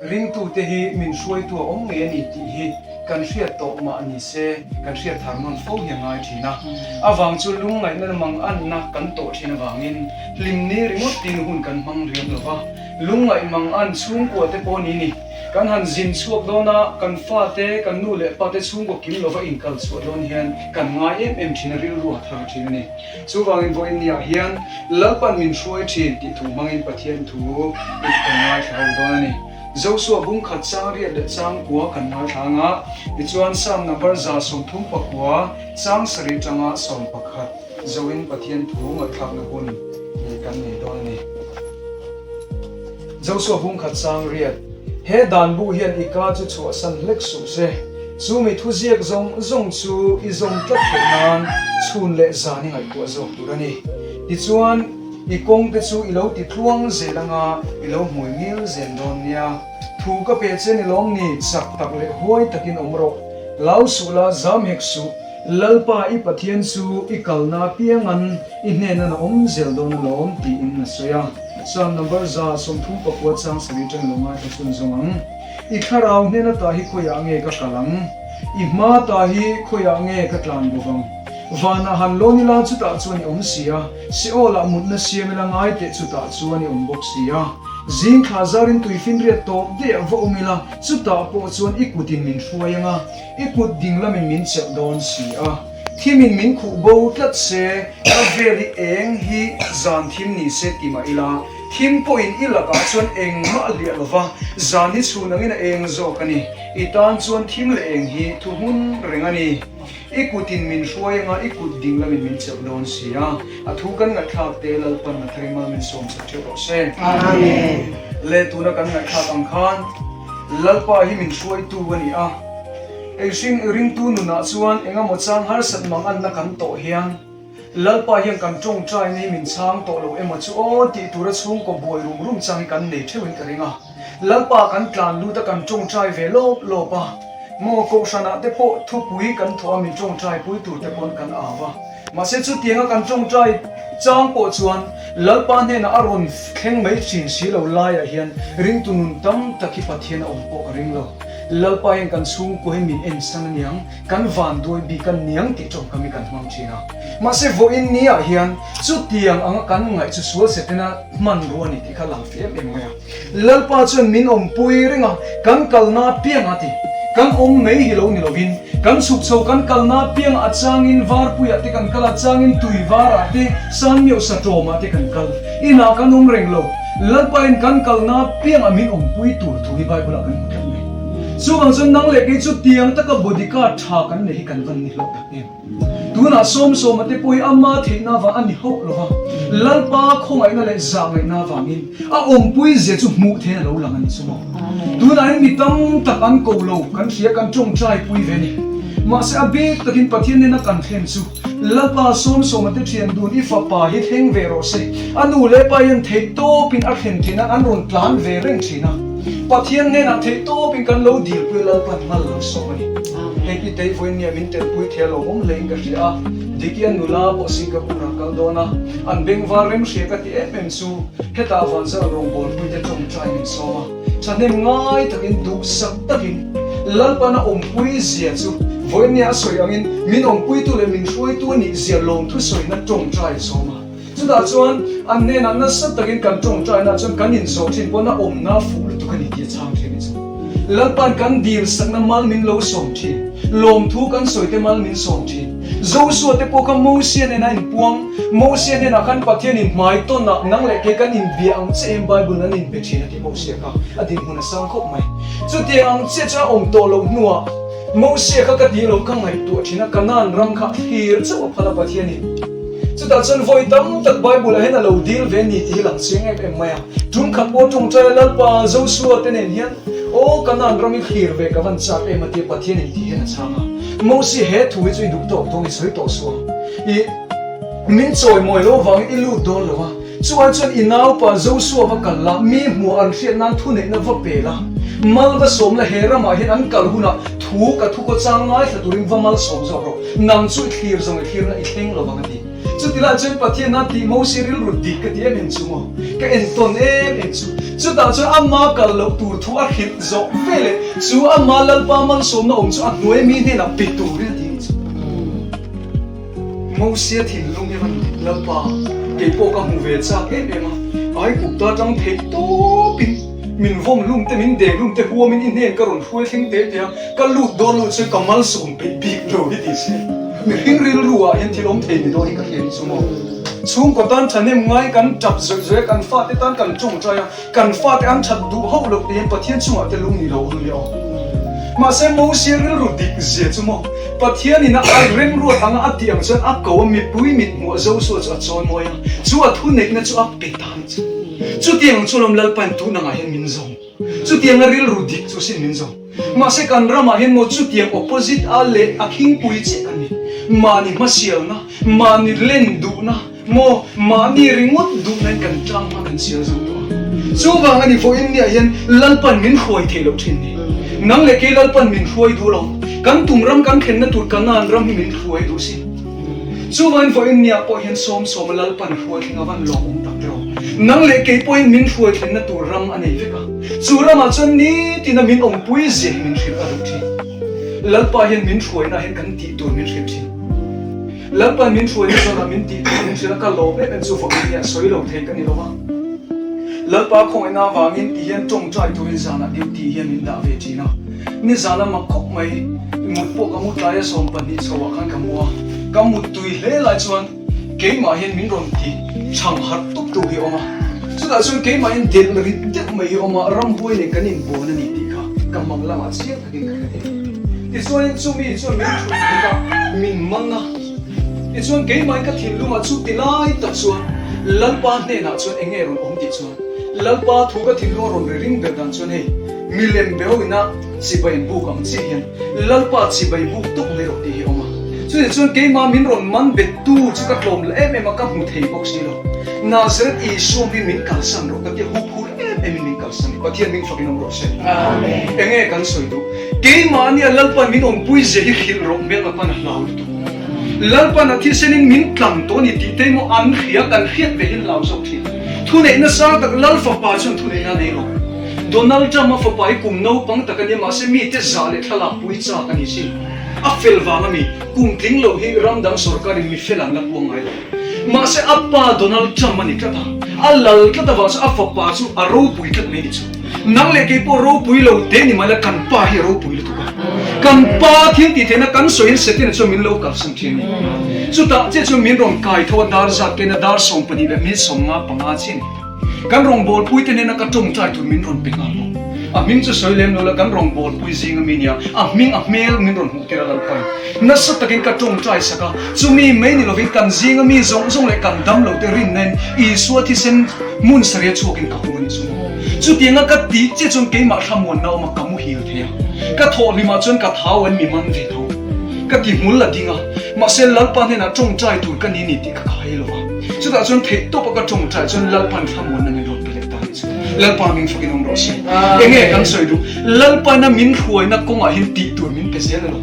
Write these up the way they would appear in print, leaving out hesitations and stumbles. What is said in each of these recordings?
Ringtute hi min hruaitu a awm ngei a ni tih hi kan hriat tawh mah ni se, kan hriat thar nawn fo hi a ngai thin a. Avang chu lungngaihna manganna kan tawh thin avangin hlimni ringawt tin hun kan hmang riam lo va, lungngaih mangan chhungkua te pawh ni ni. Kan han zin chhuak dawn a, kan fate, kan nu leh pate chhungkaw kim lova inkal chhuah dawn hian kan ngai em em thin a, rilru a thar thin a ni. Chuvangin vawiin niah hian Lalpan min hruai thin tih thu hmangin Pathian thu i kan ngaithla ho dawn a ni. Josua bung khat chang riat leh chang kua kan ngaithla ang a, tichuan Psalm number 139 chang sarih tanga 11 zoin Pathian thu ngaihthlakna hun i kan nei dawn a ni. Josua bung khat chang riat, He dan bu hian i ka chu chhuahsan hlek suh se. Chu mi thuziak zawng zawng chu i zawm tlat theih nan chhun leh zan i ngaihtuah zawk tur a ni. Tichuan, i kawng te chu i lo ti tluang zel anga i lo hmui ngil zel dawn nia. Thu ka pe che ni lawm ni, chak tak leh huai takin awm rawh. Lau suh la, zam hek suh. Lalpa i Pathian chu i kalna apiangan i hnenan a awm zel dawn alawm, tiin a sawi a. Psalm number 139 chang sarih tang lo ngaithla chhun zawng ang. I thlarau hnen ata hi khawiah nge ka kal ang? I hma ta hi khawiah nge ka tlan bo vang? Vanah han lawn ila chutah chuan i awm si a, Seol-ah mutna siam ila ngai teh chutah chuan i awm bawk si a. Zing thla zarin tuifinriat tawp daih va awm ila, chutah pawh chuan i kutin min hruai ang a, i kut ding lamin min chelh dawn si a. Thimin min khuh bo tlat se, ka vel hi eng hi zan thim ni se ti mah ila, Thim pawhin i lakah chuan engmah a hliah lo va, zan hi chhun angin a eng zawk a ni. I tan chuan thim leh eng hi thu hmun reng a ni. I kutin min hruai anga i kut ding lamin min chelh dawn si a. A thu kan ngaihthlak te Lalpan a tharima min sawm sak theuh rawh se. Amen. Le tuna kan ngaihthlak ang khan Lalpa hi min hruaitu a ni a. Eihring i ringtu nunah chuan engemaw chang harsat manganna kan tawh hian, Lalpa hian kan tawngtaina hi min chhang tawh lo emaw chu aw tih tura chhungkaw buai rum rum chang hi kan nei theuhin ka ring a. Lalpa kan tlan lut a kan tawngtai ve lawp lawp a. Maw kohhranah te pawh thupui kan thawh a min tawngtai pui tur te pawn kan au a. Mahse chutianga kan tawngtai chang pawh chuan Lalpa hnenah a rawn thleng mai thin si lo laiah hian ringtu nun tam tak hi Pathian a awm pawh ka ring lo. Lalpa hian kan chhungkua hi min ensan aniang. Kan vanduai bik a niang tih tawngkam hi kan hmang thin a. Mahse vawiin niah hian chutiang anga kan ngaih chu sual setena hmanrua a ni tih kha lang fi em em mai a. Lalpa chuan min awmpui reng a, kan kalna apiang a ti. Kan awm mai hi lo ni lovin kan chhuk chho kan kalna apiang a changin varpuiah te kan kal a, changin tui varah te, sanmiauh satawmah te kan kal. Inah kan awm reng lo. Lalpain kan kalna apiangah min awmpui tur thu hi Bible-ah kan hmu tlat mai. Chuvang chuan nang leh kei chu tiang taka bodyguard tha kan nei hi kan van ni hlauh tak em? Tunah Sawmsawma te pawh hi ama theihna avang a ni hauh lo va, Lalpa khawngaihna leh zahngaihna avangin a awmpui zia chu hmuh thein a lo lang a ni chu maw? Tunah hian mi tam tak an ko lo, kan hria, kan tawngtai pui ve a ni. Mahse a bik takin Pathian nena kan thlen chu Lalpa Sawmsawma te thian dun i fapa hi thleng ve rawh se. A nu leh pa hian theihtawpin a thlen theih nan an rawn tlan ve reng thin a. Pathian hnenah theihtawpin kan lo dilpui a Lalpan mal lo sawm a ni. Hei pi tei vawiin nia min telpui thei a lawmawm hlein ka hria a. Diki a nula pawh Singapore ah kal dawn a, an bengvar rem hria ka ti em em chu hetah Vanzal rawngbawlpui te tawngtai min sawm a. Thahnem ngai takin duhsak takin Lalpan a awmpui zia chu vawinia a sawi angin min awmpuitu leh min hruaitu a nih zia lawmthu sawina tawngtai a sawm a. Chutah chuan an hnenah nasa takin kan tawngtaina chuan kan inzawh thin pawn a awmna fuh lutuk a ni tih a chhang thin a ni chu. Lalpan kan dilsakna mal min lo sawm thin, lawmthu kan sawite mal min sawm thin. Josua te pawh kha Mosia nena inpuang, Mosia hnenah khan Pathianin hmai tawnah nang leh kei kan inbia ang che em Bible an inbe thin a ti Mosia kha a dinhmun a sang khawp mai. Chutiang ang chiah chuan a awm tawh loh hnuah Mosia kha ka tih lo ka ngaihtuah thin a, Kanaan ram kha thlir chauh a phal a Pathianin. Chutah chuan vawi tam tak Bible ah hian a lo dil ve ni tih hi lang chiang em em mai a. Tum khat pawh tawngtai a Lalpa Josua te nen hian Aw Kanaan ram i thlir ve ka van chak em a tia Pathianin tih hian a chhang a. Mosia he thu hi chu i duh tawk dawn i sawi tawh suh ang. I min chawi mawi lo vangin i lut dawn lo a, chuan chuan i naupa Josua va kal la, mi hmuh an hriat nan thuneihna va pe la, mal va sawm la, he ramah hian an kal hunah thu ka thu kaw chang ngaithla turin va mal sawm zawk rawh, nang chu i thlir zawng i thlirna i thleng lo vang a ti. Chuti lai chuan Pathian a tih Mosia rilru dik ka ti em em chu maw? Ka entawn em em chu. Chutah chuan ama kal loh tur thu a hrilh zawh ve leh chu ama Lalpa malsawmna awm chu a hnuai mi hnenah pe turin a ti ni chu. Mosia thinlung hi van Lalpa kei pawh ka hmu ve chak em em a, Aigupta atang theih tawpin min vawm hlum te min deng hlum te huamin i hnen ka rawn hruai thleng te te a, ka lut dawn loh chuan ka malsawm peih bik lo hi ti se. Mihring rilru ah hian thil awm thei ni dawn hi ka hria ni chu maw. Chhungkaw tan thahnem ngai kan tap zawih zawih a, kan fate tan kan tawngtai a, Kan fate an that duh hauh loh tiin Pathian chungah te lung ni lo ang le aw. Mahse Mosia rilru dik zia chu maw Pathianin a ai remruat anga a tih ang chuan a ko a mipui mit hmuh a Joshua chu a chawimawi a, chu a thuneihna chu a pe ta ni chu. Chutiang chu lawm Lalpain tun angah hian min zawng. Chutianga rilru dik chu sin min zawng. Mahse kan ramah hian maw chutiang opposite a leh a khingpui chiah kan ni. Mahni hmasialna, mahni len duhna, Maw, mahni ringawt duh nain kan tlang hma kan sial zo tawh a. Chuvang a ni vawiin niah hian Lalpan min hruai theih loh thin ni. Nang leh kei Lalpan min hruai duh lo. Kan tum ram kan thlenna tur Kanaan ram hi min hruai duh si. Chuvangin vawiin niah pawh hian sawm sawma Lalpan hruai thleng a van lawmawm tak tiraw. Nang leh kei pawhin min hruai thlenna tur ram a nei vek a. Chu ramah chuan nitina min awmpui zia hi min hrilh a duh thin. Lalpa hian min hruaina hian kan tih tur min hrilh thin. Lalpan min hruaina zawnah min tih tur min hrilh a, ka lawm em em chu vawiin hian sawi lo thei ka ni lo va. Lalpa khawngaihna avangin ti hian tawngtai turin zanah duty hian min dah ve thin a. Nizan a mak khawp mai, mut pawh ka mu tlai a 12 chho ah khan ka mu a, ka mut tui hle lai chuan keimah hian min rawn ti chhang harh tup tu hi a awm a. Chutah chuan keimah hian delh rit deuh mai hi a awm a, ramhuai nen kan inbuan a ni tih kha ka mang lamah chiang takin ka hre thei. Tichuanin chumi chuan min thut bik a, min man a. Tichuan keimahin ka thinlungah chu ti lai tak chuan Lalpa hnenah chuan eng nge rawn awm tih chuan Lalpa thu ka thinlunga rawn ri ring ber dan chuan hei milem be ho ina chibai buk ang chiah hian Lalpa chibai buk tawk mai rawh tih hi a awm a. Chutih chuan keimah min rawn man bet tu chu ka tlawm la em em a, ka hmu thei bawk si lo. Nazareth Isua hming min kalsan rawh ka tia huphur em em in min kalsan i Pathian hming fakin awm rawh se. Eng nge kan sawi duh? Keimahnia Lalpan min awmpui zia hi hrilh rawh hmel Lalpan a hlau lutuk. Lalpan a thisenin min tlang tawh a ni tih te emaw an hria kan hriat ve hian hlau zawk thin. Thuneihna sang tak Lal fapa chuan thuneihna a nei lo. Donald Trump a fapa hi kum naupang tak a nia mahse mite zah leh thlalak pui chak a ni sin. A fel vang a mi kum tling lo hi ram dang sorkarin mi fel an la puang ngai lo. Mahse a pa Donald Trump a ni tlat a, a lal tlat avang chuan a fapa chu a ropui tlat mai ni chu. Nang leh kei pawh ropui lo te ni mai la kan pa hi a ropui lutuk a. Kan pa thil tih theihna kan sawi hian Setana chuan min lo kalsan thin a ni. Chutah chiah chuan min rawn kai tho a dar zat kena dar 12 leh min 55 chiah a ni. Kan rawngbawlpui te nena ka tawngtai tur min rawn pe nghal bawk. A hming chu sawi lem lo la kan rawngbawlpui zing ami nia a hming a hmel min rawn hmuh tir a Lalpain. Nasa takin ka tawngtai sak a, chumi mai ni lovin kan zinga mi zawng zawng leh kan dam lote rinnain Isua thisen hmun saria chhuakin ka hung a ni chu maw. Chutianga ka tih chiah chuan keimah thlamuanna awm a, ka muhil thei a. Ka thawhhlimah chuan ka thau an mi man ve tho. Ka ti hmul a ding a, mahse Lalpa hnenah tawngtai tur ka ni ni tih ka khai lo va. Chutah chuan theihtawpa ka tawngtai chuan Lalpa'n thlamuanna min rawn pe leh ta a ni chu. Lalpa min fakin awm rawh se. Enge kan sawi duh? Lalpana min hruaina kawngah hian tih tur min pe zel a lo.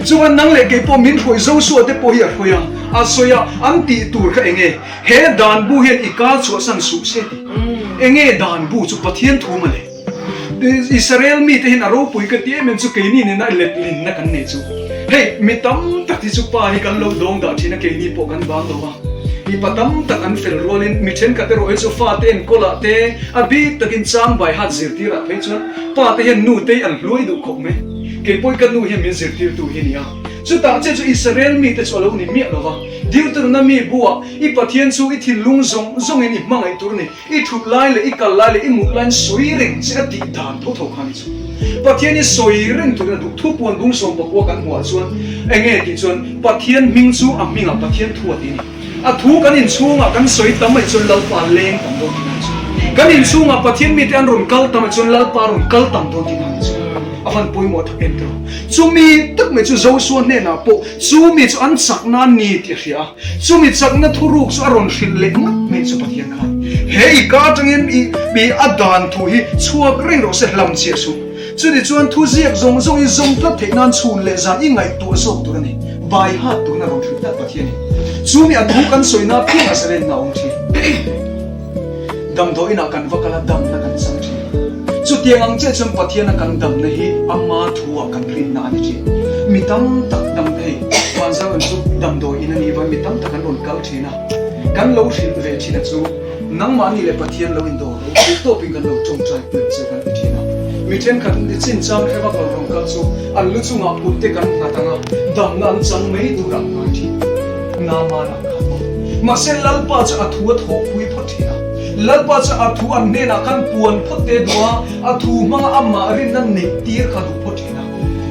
Chuan nang leh kei pawh min hruai Joshua te pawh hi a hruai a, a sawi a, an tih tur kha enge? He dan bu hian i kal chhuahsan suh se ti. Enge dan bu chu Pathian thu mawle. Israel mite hian a ropui ka ti em em chu keini nena letlinna kan nei chu. Hei mi tam tak hi chu pa hi kan lo dawng dah thin a keini pawh kan bang lo a. Mipa tam tak an fel rualin mi thenkhat erawh hi chu fate enkawlah te a bik takin chang bai hat zirtirah phei chuan pa te hian nu te hi an hluai duh khawp mai. Kei pawhin ka nu hian min zirtirtu hi a ni a. Chutah che chu Israel mite chu a lo ni miah lo va. Deuteronomy buah i Pathian chu i thinlung zawng zawngin i hmangaih tur a ni. I thut lai leh i kal lai leh i mut laiin sawi reng che a tih dan tho tho kha ni chu. Pathian hi sawi reng turin a duh. Thupuan bung 19 kan hmuh ah chuan enge tih chuan Pathian hming chu a hmingah Pathian thu a ti a ni. A thu kan inchhungah kan sawi tam aih chuan Lalpa leng tam dawn tihna ni chu. Kan inchhungah Pathian mite an rawn kal tam aih chuan Lalpa rawn kal tam dawn tihna ni chu. A van pawimawh tak em tiraw. Chumi tak mai chu Joshua hnenah pawh chumi chu an chakna a ni tih a hria a. Chumi chakna thuruk chu a rawn hrilh leh ngat mai chu Pathian khan he i ka atangin i i a dan thu hi chhuak reng rawh se hlam chiah suh. Chuni chuan thu ziak zawng zawng i zawm tlat theih nan chhun leh zan i ngaihtuah zawk tur a ni. Bai hat turin a rawn hrilh tlat Pathian hi. Chumi a thu kan sawi na piangah zalenna a awm thin. Damdawiin ah kan va kal a, damna kan chang thin. Chutiang ang chiah chuan Pathiana kan damna hi Ama thu ah kan rinna a ni thin. Mi tam tak dam hei Vanzau chu damdawiin a nih vain mi tam tak an rawn kal thin a, kan lo hrilh ve thin a chu nangmahni leh Pathian lo indawr ro pui tawpin kan lo tawngtai pui ang che kan ti thin a. Mi thenkhat chinchang hre vak lo rawn kal chu an lu chungah kut te kan nghat ang a, damna an chang mai tur an ngai thin. Naman ang kha maw? Mahse Lalpa chu a thu a thawhpui phawt thin a. Lalpa chu a thu an hnenah khan puan phawt te duh a, a thu hmanga amah rinna neih tir kha duh phawt thin a.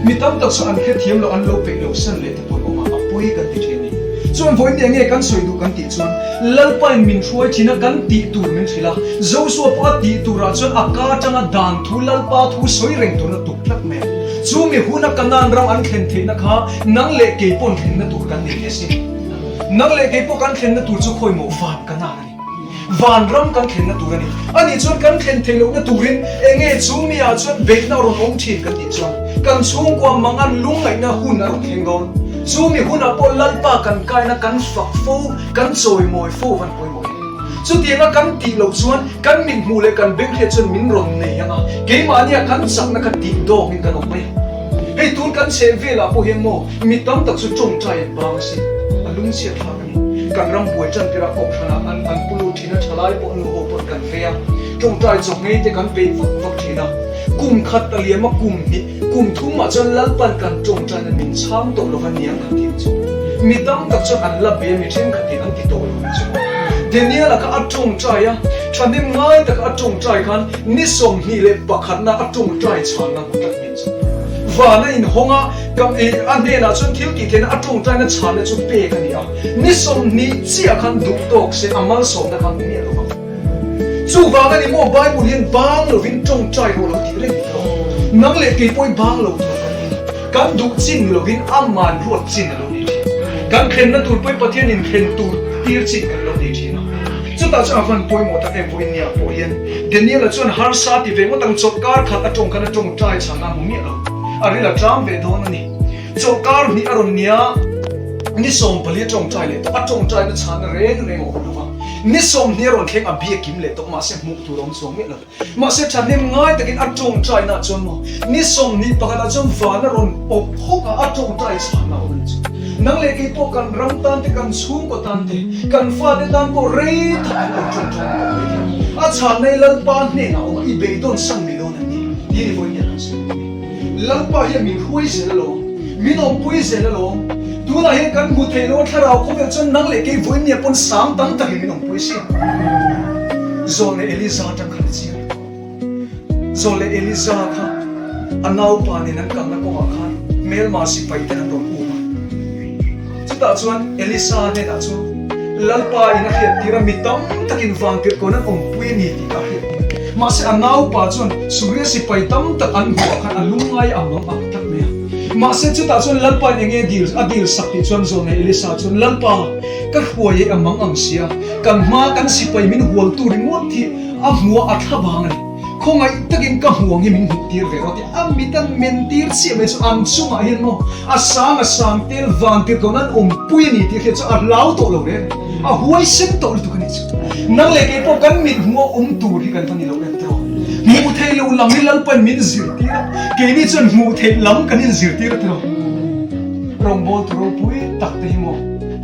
Mi tam tak chu an hrethiam lo, an lo peih lo san leh te pawh an awm a, a pawi kan ti thin a ni. Chuan vawiin eng nge kan sawi duh kan tih chuan Lalpain min hruai thin a, kan tih tur min hrilh a. Joshua pawh a tih turah chuan a ka atanga dan thu Lalpa thu sawi reng turin a tuk tlat mai a. Chu mi huna Kanaan ram an thlen theihna kha nang leh kei pawn thlenna tur kan nei ve sin. Nang leh kei pawh kan thlenna tur chu khawi maw van Kanaan a ni. Van ram kan thlenna tur a ni. Ani chuan kan thlen theih lohna turin eng nge chu mi ah chuan beihna a rawn awm thin kan tih chuan kan chhungkua mangan lungngaihna hun a rawn thleng dawn. Chu mi hunah pawh Lalpa kan kaina kan fak fo, kan chawimawi fo van pawimawh e. Chutianga kan tih loh chuan kan mithmuh leh kan benghriat chuan min rawn nei ang a, keimahnia kan chakna kha tih dawngin kan awm mai ang. Hei tun kan chheh velah pawh hian maw mi tam tak chu tawngtai an bang asin, a lungchhiat thlak a ni. Kan ram buai tan tirah kohhranah an an pu lut thin a, thalai pawh nu ho pawh kan vei a, tawngtai chaw ngei te kan peih vak vak thin a. Kum khat a liam a, kum hnih, kum thum ah chuan Lalpan kan tawngtaina min chhang tawh lo va niang kan tih chu. Mi tam tak chuan an la be a, mi thenkhatin an ti tawh lo ang chu. Daniel-a kha a tawngtai a, thahnem ngai taka a tawngtai khan ni 21na a tawngtai chhanna hmu tlat mai chu. Van a inhawng a, ka a hnenah chuan thil tih theihna a tawngtaina chhanna chu pek a ni a, ni 20 chiah khan duh tawk se a malsawmna khan hmu miah lo vang. Chuvang a ni maw Bible hian bang lovin tawngtai rawh lo tih reng ni tawh. Nang leh kei pawh i bang lo tur kan ni. Kan duh chin ni lovin a man ruat chin a lo ni thin. Kan thlenna tur pawhin Pathian in thlen tur tir chin kan lo nei thin a. Chutah chuan a van pawimawh tak em vawiin pawh hian Daniel-a chuan harsa ti ve ngawt ang chawlhkar khat a tawng khan a tawngtai chhan a hmu miah lo. A ril a tlam ve dawn a ni. Chawlhkar hnih a rawn nia ni 14 a tawngtai leh tawh. A tawngtaina chhanna reng reng a awm lo va. Ni 20 a rawn thleng a biakim leh tawh mahse hmuh tur a awm chuang miah lo. Mahse thahnem ngai takin a tawngtaina chuan maw ni 20 pakhatah chuan van a rawn awp hawk a, a tawngtai chhanna a awm a ni chu. Nang leh kei pawh kan ram tan te, kan chhungkaw tan te, kan fate tan pawh rei tak an lo tawngtai na tawh mai thei. A chhanna hi Lalpa hnenah a awm a, i beidawn san mai dawn an ni. Ti ni vawiin hian kan sawi dawn a ni. Lalpa hian min hruai zel alawm, min awmpui zel alawm. Tunah hian kan hmu theih loh a thlarau khawvel chuan nang leh kei vawiin nia pawn sang tam takin min awmpui si. Zawn leh Eliza atang khan a chiang. Zawn leh Eliza kha a naupa nen an kalna kawngah khan hmelma sipai ten an rawn um a. Chutah chuan Elisa hnenah chuan Lalpa in a hriattir a, mi tam takin vantirhkawn an awmpui a ni tih kha a hriattir. Mahse a naupa chuan Suria sipai tam tak an hmuh ah khan a lungngai a mang ang tlat mai a. Mahse chutah chuan Lalpa in enge dil a dil sak tih chuan Zawnei Elisa chuan Lalpa ka hruai e a mang ang sia, kan hma kan sipai min hualtu ringawt hi a hmuh a a thla vang a ni. Khawngaih takin ka hmuang hi min hmuh tir ve rawh tih a mit an men tir chiah mai chu an chungah hian maw a sang a sang tel van tir dawn an awmpui a ni tih hriat chu a hlau tawh lo reng a huaisen tawh lutuk a nih chu. Nang leh kei pawh kan mit hmuh a awm tur hi kan va ni lo em tawh. Hmuh theih loh lam hi Lalpain min zirtir a, keini chuan hmuh theih lam kan inzirtir a tiraw. Rawngbawltu ropui tak te hi maw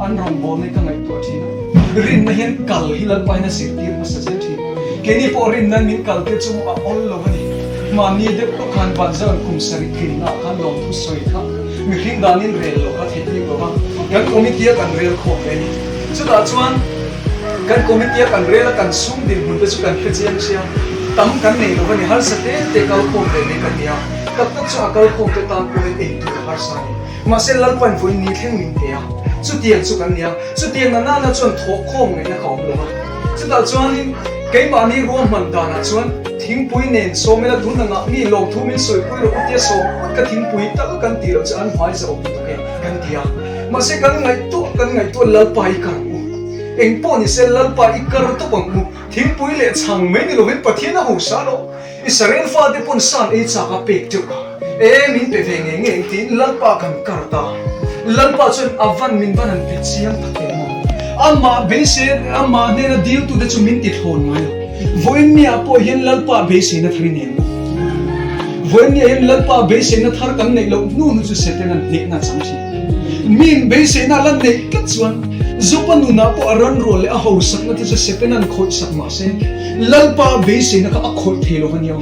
an rawngbawlna hi ka ngaihtuah thin a. Rinna hian kal hi Lalpa hian a zirtir hmasa zel thin. Keini pawh rinna min kal tir chu a awl lo a ni. Mahni deuh tawh khan Vanzaran kum sarih tlinnaah khan lawmthu sawi kha mihring danin rel loh kha theih bik lo va, kan committee a kan rel khawm ve a ni. Chutah chuan kan committee a kan rel a kan sum dinhmun te chu kan hre chiang sia, tam kan nei lo va ni, harsa te te kal khawm ve mai kan ni a, tak tak chu a kal khawm te tan pawh hian ei tur a harsa a ni. Mahse Lalpain vawiin ni thleng min pe a, chutiang chu kan ni a, chutiang na nana chuan thawh khawm ngaihna kha awm lo va. Chutah chuanin keimahni ruahman danah chuan thingpui nen sawm ila tun angah mi lawmthu min sawipui rawh u tia sawm phawt ka thingpui tal kan tih loh chu an hmai za awm lutuk e kan ti a. Mahse kan ngaihtuah kan ngaihtuah Lalpa i kar ang u. Engpawh nise Lalpa i kar tawp ang u. Thingpui leh chhang mai ni lovin Pathian a hosa loh. Israel fate pawn san ei chak a pek teuh kha. E min pe ve ngei ngei tiin Lalpa kan kar ta. Lalpa chuan a van min van han pe chiang tak em maw. Amah beisei amah hnena dil tute chu min ti thlawn ngai lo. Vawiin ni ah pawh hian Lalpa beiseina thar i nei ang u. Vawiin ni ah hian Lalpa beiseina thar kan neih loh hnu hnu chu Setana'n hnehna a chang thin. Miin beiseina a la neih tlat chuan Joba nunah pawh a ranrual leh a hausakna te chu Setana'n khawihsak mah se, Lalpa beiseina kha a khawih thei lo va nia.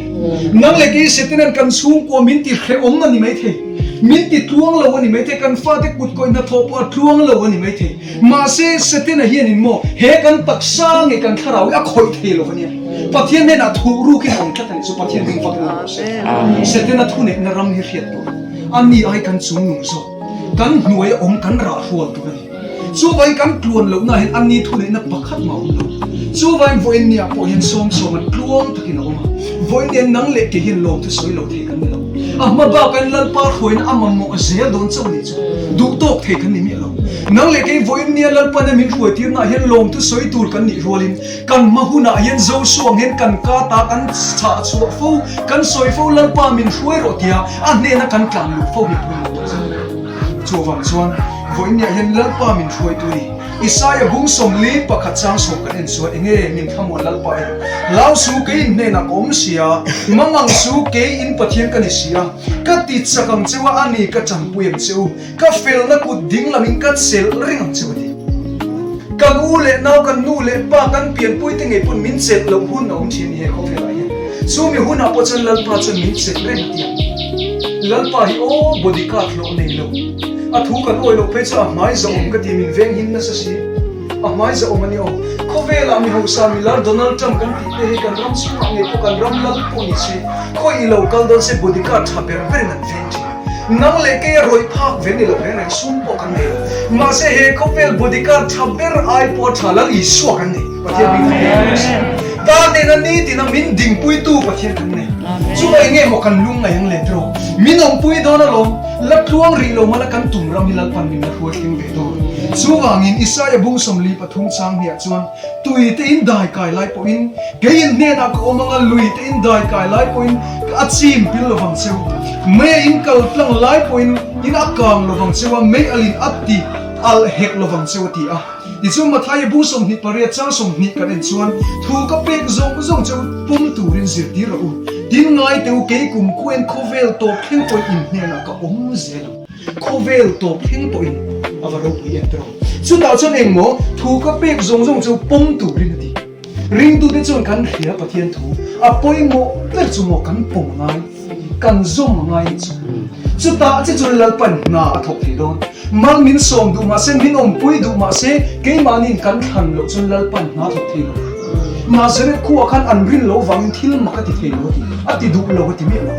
Nang leh kei Setana'n kan chhungkua min ti hrehawm a ni maithei, min ti tluang lo a ni maithei, kan fate kut kawih hnathawh pawh a tluang lo a ni maithei. Mahse, Setana hianin maw he kan taksa nge kan thlarau hi a khawih thei lo ania. Pathian hnenah thuh rukin a awm tlat a nih chu Pathian hming fakin awm rawh se. Setana thuneihna ram hi hriat tur a ni ai kan chungnung zawk, kan hnuai a awm kan rah hrual tur a ni. Chuvangin kan tluan lohna hian a ni thuneihna pakhat mah a awm lo. Chuvangin vawiin niah pawh hian sawmsawma tluang takin a awm a. Vawiin niah nang leh kei hian lawmthu sawi lo thei kan ni lo. A hma bakain Lalpa hruaina a mamawh zel dawn chauh a nih chu. Duh tawk thei kan ni miah lo. Nang leh kei vawiin nia Lalpana min hruaitirnaah hian lawmthu sawi tur kan nih rualin kan hma hunah hian Joshua ang hian kan ka ta kan chhah chhuah fo, kan sawi fo Lalpa min hruai rawh tia a hnena kan tlan luh fo hi a pawimawh tak zet. Chuvang chuan vawiin niah hian Lalpa min hruaitu a ni. Isaia bung 41 chang sawm kan en chuan enge min thlamuan Lalpa e, hlau su kei in hnenah ka awm si a, mangang su kei in Pathian ka ni si a, ka ti chak ang cheu a, ani ka tanpui ang cheu, ka felna kut ding lamin ka chelh reng ang cheu a ti. Kan u leh nau, kan nu leh pa, kan pianpui te ngei pawn min chelh loh hun a awm thin a ni he khawvelah hian. Chumi hunah pawh chuan Lalpa chuan min chelh reng a ti ang. Lalpa hi aw bodyguard hlawh nei lo. A thu kan awih loh phei chu a hmai zahawm ka ti min veng him nasa si. A hmai zahawm a ni aw. Khawvelah mi hausa milar Donald Trump kan tih te hi kan ram chhungah ngei pawh kan ram lal pawh ni se khawi i lo kal dawn se bodyguard tha ber berin an veng thin. Nang leh kei a rawih phak ve ni lo reng reng sum pawh kan nei lo. Mahse he khawvel bodyguard tha ber ai pawh a tha lal Isua kan nei. Pathian hming kha hei rawh se. Pa nena nitina min dingpuitu Pathian kan nei. Chu eng nge maw kan lungngaih ang le tiraw? Min awmpui dawn alawm. La tluang rih lo mala kan tum ram hi Lalpan min la hruai thleng ve dawn. Chuvangin Isaia bung 43 chang hniah chuan, Tui te in dai kai lai pawhin, kei in hnenah ka awm anga lui te in dai kai lai pawhin a chim pil lovang cheu. Mei a in kal tlang lai pawhin in a kang lovang cheu a, mei alin a ti alh hek lovang cheu a ti a. Tichuan Mathaia bung 28 chang 20 kan en chuan, Thu ka pek zawng zawng cheu pawm turin zirtir rawh u. Tin ngai teu kei kum khuain khawvel tawp thleng pawhin in hnenah ka awm zel ang. Khawvel tawp thleng pawhin a va ropui em tawh. Chutah chuan engmaw thu ka pek zawng zawng cheu pawm turin a ti. Ringtute chuan kan hria Pathian thu a pawimawh ber chu maw kan pawm a ngai, kan zawm a ngai nih chu. Chutah che chuan Lalpan hna a thawk thei dawn. Mal min sawm duh mah se, min awmpui duh mah se, keimahniin kan thlan loh chuan Lalpan hna a thawk thei lo. Nazareth khuaah khan an rin loh vangin thil mak a ti thei lo a ti, a ti duh lo a ti miah lo.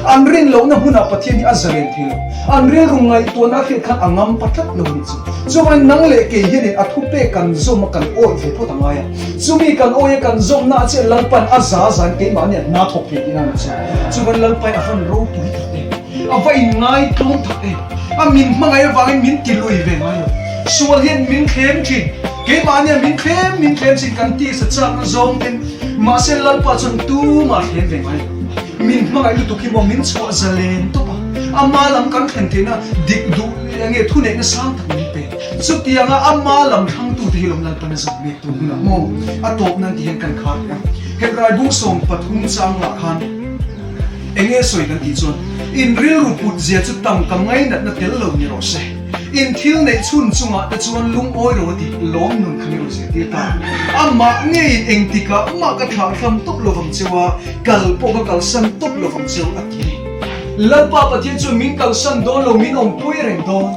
An rin lohna hmunah Pathian hi a zalen thei lo. An rilru ngaihtuahna a hriat khan a ngam pa tlat lo a nih chu. Chuvangin nang leh kei hianin a thupe kan zawm a kan awih ve phawt a ngai a. Chumi kan awih a kan zawmna ah chiah Lalpan a za zan keimahni a hna thawk thei tihna a ni chu. Chuvangin Lalpa hi a van ropui tak em? A va inngai tlawm tak em? A min hmangaih avangin min ti lui ve ngai lo. Sual hian min thlem thin. Keimahni a min thlem min thlem chin kan tisa chakna zawng ten. Mahse Lalpa chuan tumah thlem ve ngai lo. Min hmangaih lutuk hi maw min chhuah zalen tawp a, ama lam kan thlen theihna dik duh enge thuneihna sang tak min pe. Chutianga ama lam thlangtute hi lawm Lalpan a zam mek tun hunah maw a tawp nan ti hian kan khar leh a. Hebrai bung 13 chang lah khan enge sawi kan tih chuan in rilru put zia chu tangka ngainatna tel lo ni rawh se. In thil neih chhun chungah te chuan lungawi lo a ti, lawm nun kha min rawn zirtir ta. Amah ngeiin engtikah mah ka thlah hlam tawp lovang cheu a, kal pawh ka kalsan tawp lovang cheu a ti a ni. Lalpa Pathian chuan min kalsan dawn lo, min awmpui reng dawn.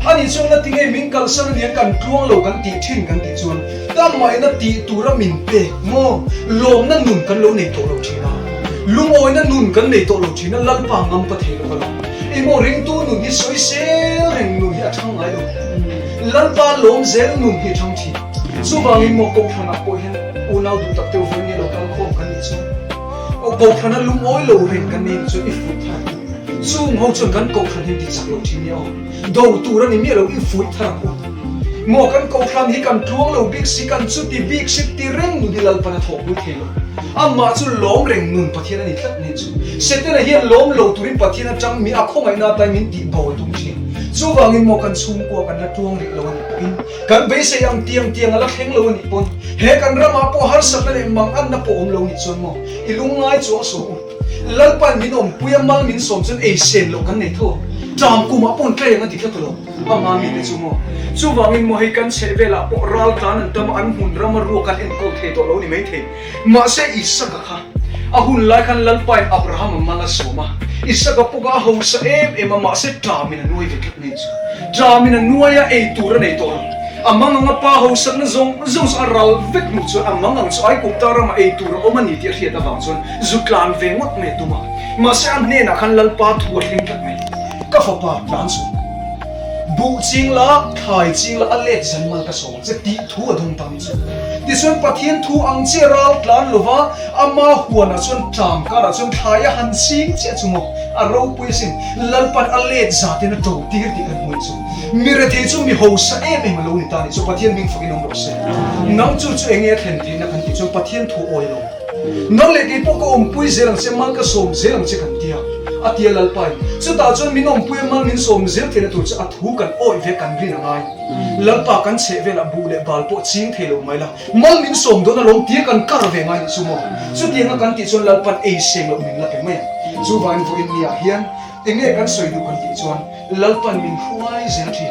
Ani chuan la ti ngei min kalsan a nia kan tluang lo kan tih thin kan tih chuan tamahina tih tura min pek maw? Lawmna nun kan lo nei tawh lo thin a, lungawina nun kan nei tawh lo thin a, Lalpa ngam pa thei lo ka lo. Emaw ringtu nun hi sawi sel reng nun hi a thang ngai lo. Lalpa lawm zel nun hi a thang thin. Chuvangin maw Kohhranah pawh hian unau duh tak deuh vawi nge lo kal khawm kan nih chuan aw Kohhrana lungawi lo reng kan nei nih chuan i fuih thar ang u. Chung ho chuan kan Kohhran hi an ti chak lo thin nia aw. Do tur a ni miah lo i fuih thar ang u. Maw kan Kohhran hi kan tluang lo bik si kan chuti bik si ti reng nun hi Lalpan a thawhpui thei lo. Amah chu lawm reng nun Pathian a ni tlat nen chu. Setana hian lawm lo turin Pathian atang mi a khawngaihna atan min tih bo a tum thin. Chuvangin maw kan chhungkua kan la tuang rih lo a nih pawhin, kan beisei ang tiang tiang a la thleng lo a nih pawn, he kan ramah pawh harsatna leh manganna pawh awm lo nih chuan maw i lungngai chuang suh u. Lalpa'n min awmpui a mal min sawm chuan ei sen loh kan nei tho. Ṭam kumah pawh an tlei ang a ti tlat lo. Ama mite chu maw? Chuvangin maw hei kan chheh velah pawh ral tlan an tam a, an hmun rama ruak an enkawl thei tawh lo ni maithei. Mahse Isaka kha a hun lai khan Lalpain Abraham a mal a sawm a, Isaka pawh kha a hausa em em a, mahse ṭamin a nuai ve tlat mai chu. Ṭamin a nuai a, ei tur a nei tawh lo. A mang anga pa hausakna zawng zawng chu a ral vek hnu chuan a mang ang chu Aigupta ramah ei tur a awm a ni tih a hriat avang chuan zu tlan ve ngawt mai a tum a. Mahse a hnenah khan Lalpa thu a thleng tlat mai. Ka fapa tlan suh. Buh ching la, thlai ching la, a let zan mal ka sawm ang che tih thu a dawng ta ni chu. Tichuan Pathian thu ang chiah ral tlan lova ama huanah chuan tlang karah chuan thlai a han ching chiah chu maw a ropui asin. Lalpan a let zatin a to tir tih kan hmuh chu. Mi rethei chu mi hausa em em a lo ni ta ni chu Pathian hming fakin awm rawh se. Nang chu chu enge a thlen theihna kan tih chuan Pathian thu awi lo. Nang leh kei pawh ka awmpui zel ang che, mal ka sawm zel ang che kan ti a, a ti a Lalpain. Chutah chuan min awmpui a mal min sawm zel theihna tur chu a thu kan awih ve kan rin a ngai. Lalpa kan chheh velah buh leh bal pawh ching thei lo mai la, mal min sawm dawn alawm tia kan kar ve ngai nih chu maw? Chutianga kan tih chuan Lalpan ei seng loh min la pe mai ang. Chuvangin vawiin niah hian enge kan sawi duh kan tih chuan, Lalpan min hruai zel thin.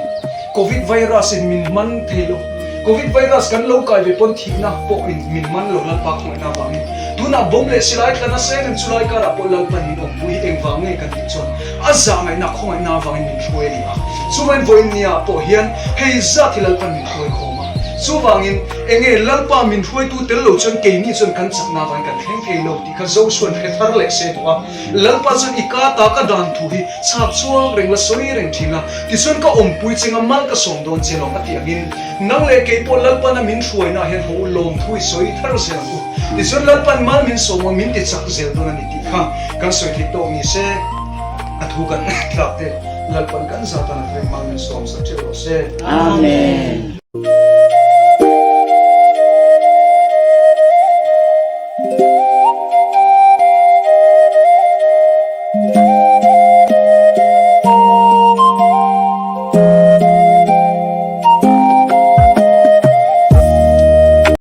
Covid virus in min man thei lo. Covid virus kan lo kai ve pawn thihna pawh in min man lo Lalpa khawngaihna avangin. Tunah bomb leh silai tla nasa em em chulai karah pawh Lalpan min awmpui hi engvang nge kan tih chuan a zahngaihna khawngaihna avangin min hruai a ni a. Chuvangin vawiinnia pawh hian hei zat hi Lalpan min hruai khawm a. Chuvangin enge Lalpa min hruaitu tel lo chuan keini chuan kan chakna avangin kan thleng thei lo tih kha Joshua-an hre thar leh se duh a. Lalpa chuan i ka ta ka dan thu hi chhak chhuak reng la sawi reng thin a, tichuan ka awmpui che nga mal ka sawm dawn che lawm a tih angin nang leh kei pawh Lalpana min hruaina ah hian ho lawm thu i sawi thar zel ang u. Tichuan Lalpan mal min sawm a min ti chak zel dawn a ni tih kha kan sawi theih tawk ni se a thu kan tlak te Lalpan kan zat a na reng mal min sawm sak theuh rawh se. Amen.